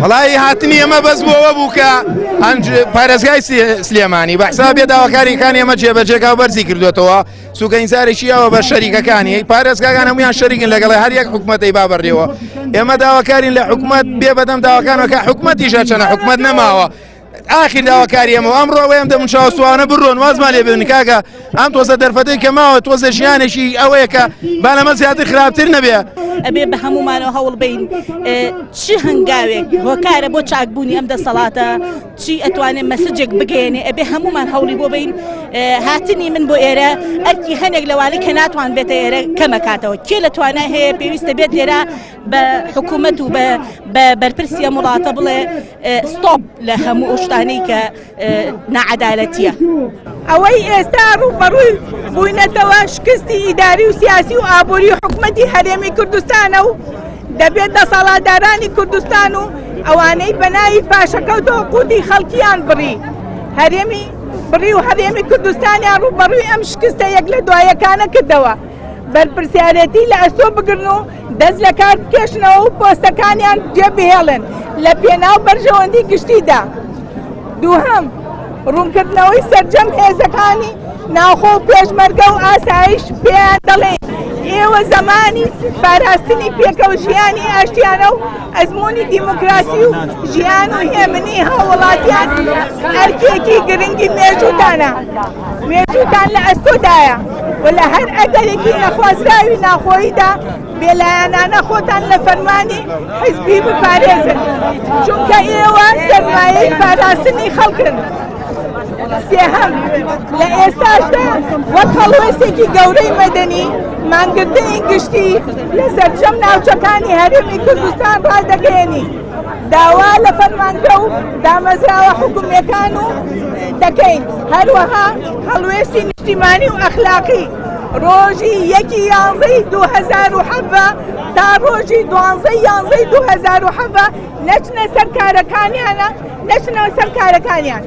وەڵایی هاتنی ئێمە بەس بۆ ئەوە بوو کە پارێزگای سلێمانی بە حسابێ داواکاریەکانی ئێمە جێبەجێکا و بەرزی کردوێتەوە سوکە ئینزارێکی ئەوە بە شەریکەکانی پارێزگاکان هەمویان شەریکن لەگەڵی هەر یەک حکومەتەی با بەڕێوە ئێمە داواکارین لە حکومەت بێ بەدەم داواکانەکە حکومەتیشە چەنە حکومەت نەماوە ئاخیر داواکاری ئەمە ئەمڕۆ ئەوەی ئەم دەموچاوسوانە بڕۆن وازمان لێ بێنن کاکە ئەم تۆزە دەرفەتەی کە ماوە تۆزە ژیانێکی ئەوەیە کە با لەمە زیاتر خراپتر نەبێ. ئەبێ بە هەموومانەوە هەوڵ بین چ هەنگاوێک هۆکارە بۆ چاکبوونی ئەم دەسەڵاتە چی ئەتوانێت مەسجێک بگەێنێ ئەبێ هەمومان هەوڵی بۆ بین هاتنی من بۆ ئێرە ئەرکی هەنێک لەوانەی کە ناتوان بێتە ئێرە کەمەکاتەوە کێ لە توانای هەیە پێویستە بێت لێرە بە حکوومەت و بە بەرپرسی ئەم وڵاتە بڵێ ستۆپ لە هەموو ئەو شتانەی کە ناعەدالەتیە. ئەوەی ئێستا ڕووبەڕووی بووینەتەوە شکستی ئیداری و سیاسی و ئابووری حکومەتی هەرێمی کوردستانە و دەبێت دەسەڵاتدارانی کوردستان و ئەوانەی بە ناوی پاشەکەوتەوە قوتی خەڵکیان بڕی هەرێمی بڕی و هەرێمی کوردستانیان ڕووبەڕووی ئەم شکستە یەک لە دوایەکانە کردەوە بەرپرسیارێتی لە ئەستۆ بگرن و دەست لە کار بکێشنەوە و پۆستەکانیان جێ بهێڵن لە پێناو بەرژەوەندی گشتیدا. دووهەم، ڕوونکردنەوەی سەرجەم هێزەکانی ناوخۆ و پێشمەرگە و ئاسایش پێیان دەڵێین ئێوە زەمانی پاراستنی پێکەوە ژیانی ئاشتیانە و ئەزموونی دیموکراسی و ژیان و هێمنی هاووڵاتیان ئەرکێکی گرنگی مێژووتانە. مێژووتان لە ئەستۆدایە و لە هەر ئەگەرێکی نەخوازراوی ناخۆییدا بێلایەنانە خۆتان لە فەرمانی حیزبی بپارێزن، چونکە ئێوە سەرمایەی پاراستنی خەڵکن. سێهەم، لە ئێستاشدا وەک هەڵوێستێکی گەورەی مەدەنی مانگرتنی گشتی لە سەرجەم ناوچەکانی هەرێمی کوردستان ڕادەگەیەنین. داوا لە فەرمانگە و دامەزراوە حکومیەکان و دەکەین هەروەها هەڵوێستی نیشتیمانی و ئەخلاقی ڕۆژی یەکی یانزەی 2017 تا ڕۆژی دوانزەی یانزەی 2017 نەچنە سەر کارەکانیانە نەچنەوە سەر کارەکانیان.